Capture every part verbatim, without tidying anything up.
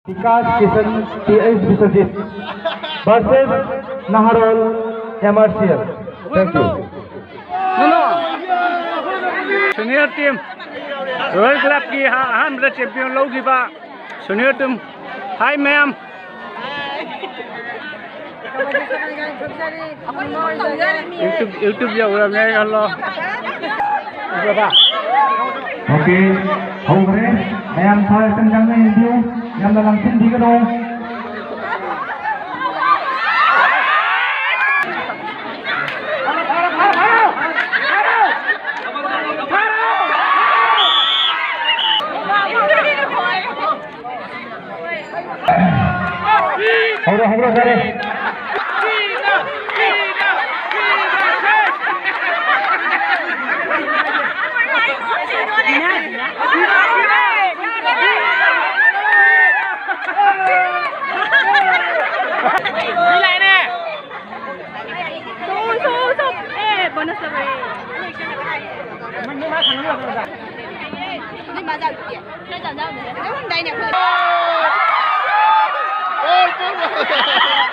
Bikash Kishan T H Biswajit versus Naharol M R C L. Thank you. Senior team, Royal Club ꯀꯤ ꯑꯍꯥꯟꯕꯗ champion ꯂꯧꯈꯤꯕ senior team꯫ Hi, ma'am. YouTube, YouTube ꯌꯧꯔꯕꯅꯦ ꯈꯜꯂꯣ꯫ ꯎꯔꯕ? OK, ꯍꯧꯈ꯭ꯔꯦ꯫ ꯃꯌꯥꯝ ꯊꯋꯥꯏ ꯈꯤꯇꯪ ꯆꯪꯅ ꯌꯦꯡꯕꯤꯌꯨ꯫ ꯌꯥꯝꯅ ꯂꯥꯡꯁꯤꯟꯕꯤꯒꯅꯨ꯫ ꯍꯧꯔꯣ, ꯍꯧꯔꯣ, ꯐꯔꯦ꯫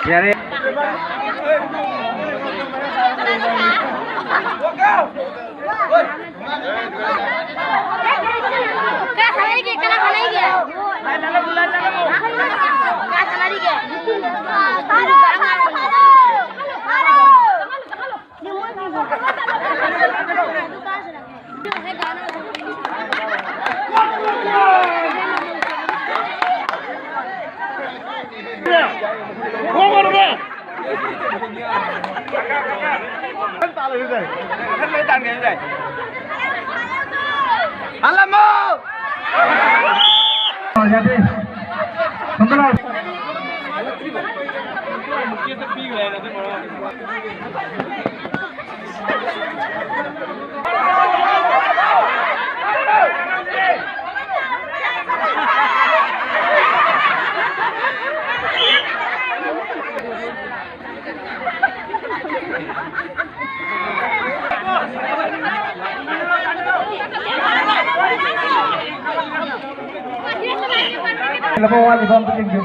ꯌꯥꯔꯦ꯫ ꯀꯅꯥ ꯁꯥꯟꯅꯔꯤꯒꯦ? ꯀꯅꯥ ꯁꯥꯟꯅꯔꯤꯒꯦ? ꯀꯅꯥ ꯁꯥꯟꯅꯔꯤꯒꯦ? ꯐꯥꯔꯣ, ꯐꯥꯔꯣ, ꯐꯥꯔꯣ, ꯐꯥꯔꯣ꯫ ꯍꯜꯂꯝꯃꯣ! ꯌꯥꯗꯦ꯫ ꯍꯟꯗꯛ ꯂꯩꯔꯝꯕ ꯋꯥꯠꯂꯤꯕ ꯑꯝꯇ ꯌꯦꯡꯕꯤꯌꯨ꯫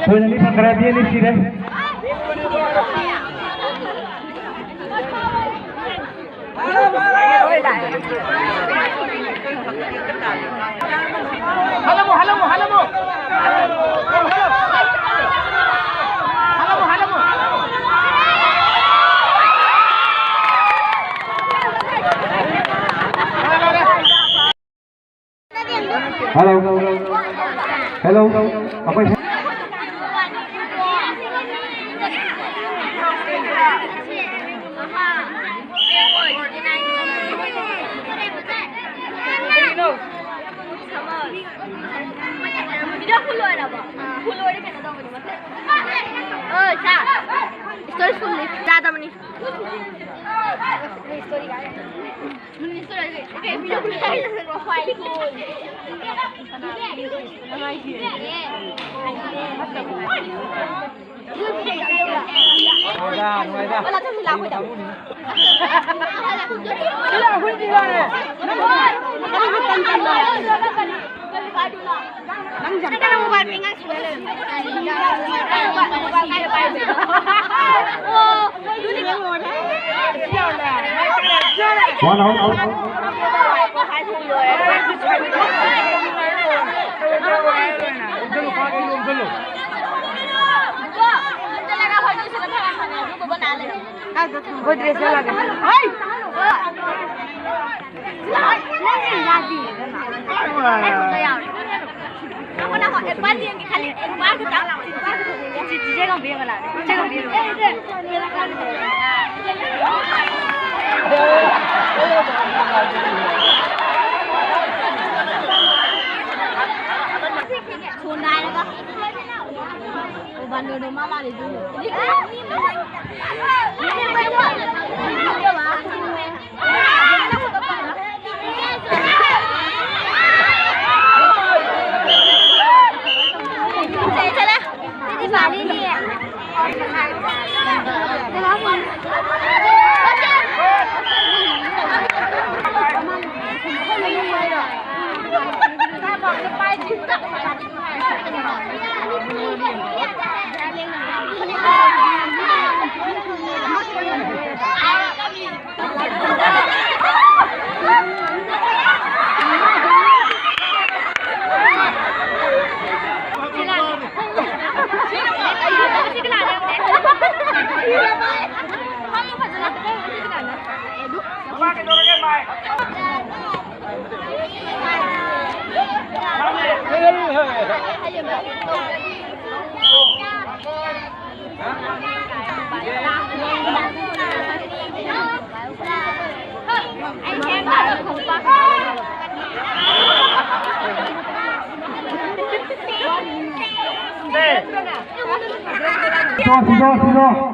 ꯄꯣꯏꯟ ꯑꯅꯤ ꯐꯪꯈ꯭ꯔꯦ, ꯕꯤ ꯑꯅꯤ ꯁꯤꯔꯦ꯫ ꯍꯜꯂꯝꯃꯣ, ꯍꯜꯂꯝꯃꯣ, ꯍꯜꯂꯝꯃꯣ꯫ ꯍꯜꯂꯝꯃꯣ, ꯍꯜꯂꯝꯃꯣ꯫ ꯍꯜꯂꯣ꯫ ꯍꯜꯂꯣ꯫ ꯑꯩꯈꯣꯏ ꯍꯣꯏ, ꯁꯥ꯫ ꯏꯁꯇꯣꯔꯤ ꯐꯨꯜ ꯂꯤꯐ ꯆꯥꯗꯕꯅꯤ꯫ One out. ꯑꯩꯈꯣꯏ ꯗ꯭ꯔꯦꯁ ꯁꯦꯠꯂꯒ꯫ ꯍꯩ! ꯆꯤꯆꯦ ꯉꯝꯕꯤ ꯑꯃ ꯂꯥꯛꯑꯦ꯫ ꯆꯤꯆꯦ ꯉꯝꯕꯤ ꯑꯃ꯫ ꯁꯣꯟ ꯍꯥꯏꯔꯒ꯫ ꯑꯣ, ꯕꯥꯟꯗꯣꯟꯗꯣ ꯃꯥ ꯃꯥꯜꯂꯦ ꯑꯗꯨ꯫ ꯁꯤꯗꯣ, ꯁꯤꯗꯣ, ꯁꯤꯗꯣ꯫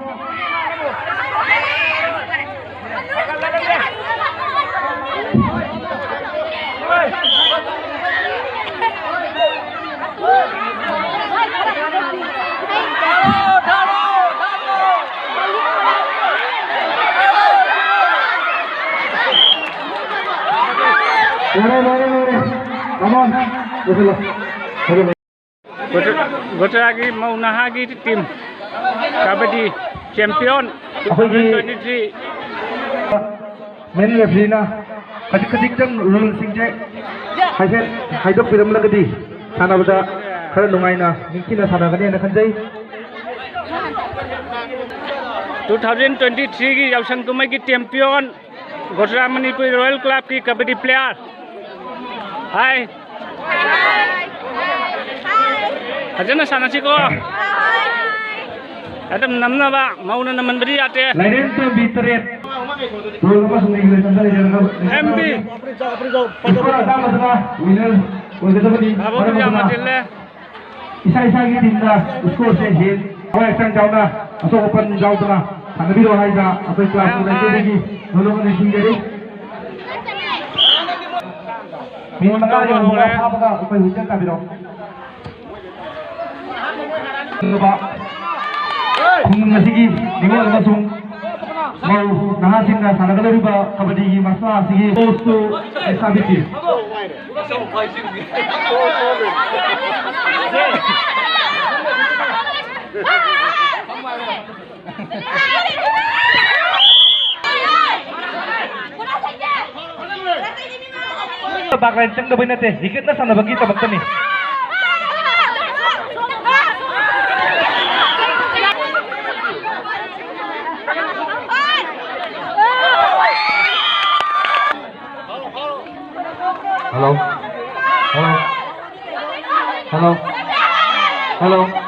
ꯂꯣꯏꯔꯦ, ꯂꯣꯏꯔꯦ, ꯂꯣꯏꯔꯦ꯫ Come on, ꯂꯣꯏꯁꯤꯜꯂꯣ꯫ ꯒꯣꯇ꯭ꯔꯥꯒꯤ ꯃꯧ ꯅꯍꯥꯒꯤ ꯇꯤꯝ ꯀꯕꯗꯤ ꯆꯦꯝꯄꯤꯌꯟ ꯑꯩꯈꯣꯏꯒꯤ ꯇ꯭ꯋꯦꯟꯇꯤ ꯊ꯭ꯔꯤ꯫ ꯃꯦꯟ ꯔꯦꯐ꯭ꯔꯤꯅ ꯈꯖꯤꯛ ꯈꯖꯤꯛꯇꯪ ꯔꯨꯜꯁꯤꯡꯁꯦ ꯍꯥꯏꯐꯦꯠ ꯍꯥꯏꯗꯣꯛꯄꯤꯔꯝꯂꯒꯗꯤ ꯁꯥꯟꯅꯕꯗ ꯈꯔ ꯅꯨꯡꯉꯥꯏꯅ ꯅꯤꯡꯊꯤꯅ ꯁꯥꯟꯅꯒꯅꯤ ꯍꯥꯏꯅ ꯈꯟꯖꯩ꯫ ꯇꯨ ꯊꯥꯎꯖꯟ ꯇ꯭ꯋꯦꯟꯇꯤ ꯊ꯭ꯔꯤꯒꯤ ꯌꯥꯎꯁꯪ ꯀꯨꯝꯍꯩꯒꯤ ꯆꯦꯝꯄꯤꯌꯣꯟ ꯒꯣꯇ꯭ꯔꯥ ꯃꯅꯤꯄꯨꯔꯤ ꯔꯣꯌꯦꯜ ꯀ꯭ꯂꯕꯀꯤ ꯀꯕꯗꯤ ꯄ꯭ꯂꯦꯌꯥꯔ꯫ ꯍꯥꯏ꯫ ꯐꯖꯅ ꯁꯥꯟꯅꯁꯤꯀꯣ꯫ ꯑꯗꯨꯝ ꯅꯝꯅꯕ, ꯃꯧꯅ ꯅꯝꯍꯟꯕꯗꯤ ꯌꯥꯗꯦ꯫ ꯂꯥꯏꯔꯦꯟ ꯇꯣꯝꯕꯤ ꯇꯔꯦꯠ꯫ ꯒꯣꯜ ꯑꯃꯁꯨꯡ ꯔꯤꯒꯨꯂꯦꯁꯟꯗ ꯂꯩꯖꯔꯒ ꯑꯦꯝ ꯕꯤ꯫ ꯁ꯭ꯀꯣꯔ ꯑꯁꯥꯡꯕꯗꯨꯅ ꯋꯤꯅꯔ ꯑꯣꯏꯒꯗꯕꯅꯤ꯫ ꯃꯔꯝ ꯌꯥꯝꯅ ꯑꯗꯨꯅ ꯆꯤꯜꯂꯦ꯫ ꯏꯁꯥ ꯏꯁꯥꯒꯤ ꯇꯤꯝꯅ ꯁ꯭ꯀꯣꯔꯁꯦ ꯍꯦꯟ ꯊꯋꯥꯏ ꯍꯛꯆꯥꯡ ꯌꯥꯎꯅ ꯑꯁꯣꯛ ꯑꯄꯟ ꯌꯥꯎꯗꯅ ꯁꯥꯟꯅꯕꯤꯔꯣ ꯍꯥꯏꯅ ꯑꯩꯈꯣꯏ ꯀ꯭ꯂꯥꯁ ꯃꯌꯥꯝ ꯍꯥꯏ꯫ ꯅꯥꯏꯟꯇꯤꯟꯗꯒꯤ ꯅꯣꯂꯨꯛꯅ ꯅꯤꯡꯁꯤꯡꯖꯔꯤ꯫ ꯃꯤꯅꯤꯠ ꯃꯉꯥ ꯌꯧꯕꯒ ꯐꯥꯕꯒ ꯑꯩꯈꯣꯏ ꯍꯨꯏꯆꯦꯟ ꯇꯥꯕꯤꯔꯣ꯫ ꯈꯨꯡꯒꯪ ꯑꯁꯤꯒꯤ ꯅꯤꯉꯣꯜ ꯑꯃꯁꯨꯡ ꯃꯧ ꯅꯍꯥꯁꯤꯡꯅ ꯁꯥꯟꯅꯒꯗꯧꯔꯤꯕ ꯀꯕꯗꯤꯒꯤ ꯃꯁꯥꯟꯅ ꯑꯁꯤꯒꯤ ꯀꯣꯆꯇꯨ ꯂꯩꯁꯥꯕꯤ ꯇꯤꯝ꯫ ꯕꯥꯛ ꯂꯥꯏꯟ ꯆꯪꯗꯕꯩ ꯅꯠꯇꯦ, ꯍꯤꯒꯠꯅ ꯁꯥꯟꯅꯕꯒꯤꯗꯃꯛꯇꯅꯤ꯫ Hello. Hello. Hello. Hello.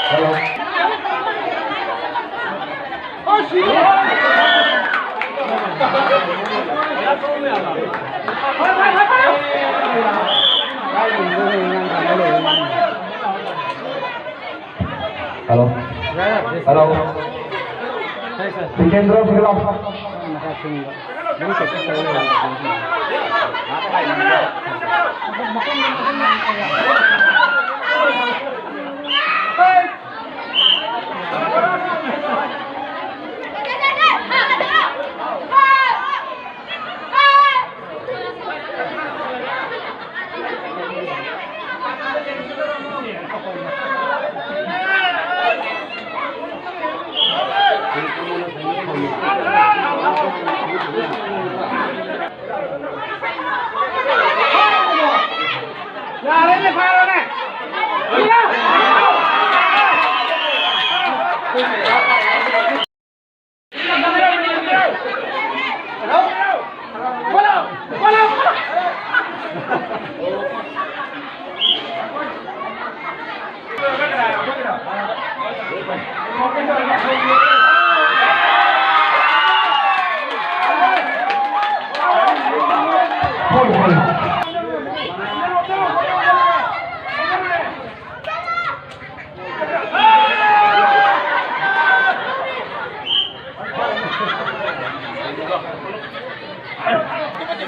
Hello. Hello. Hello. Tikendra, tikendra.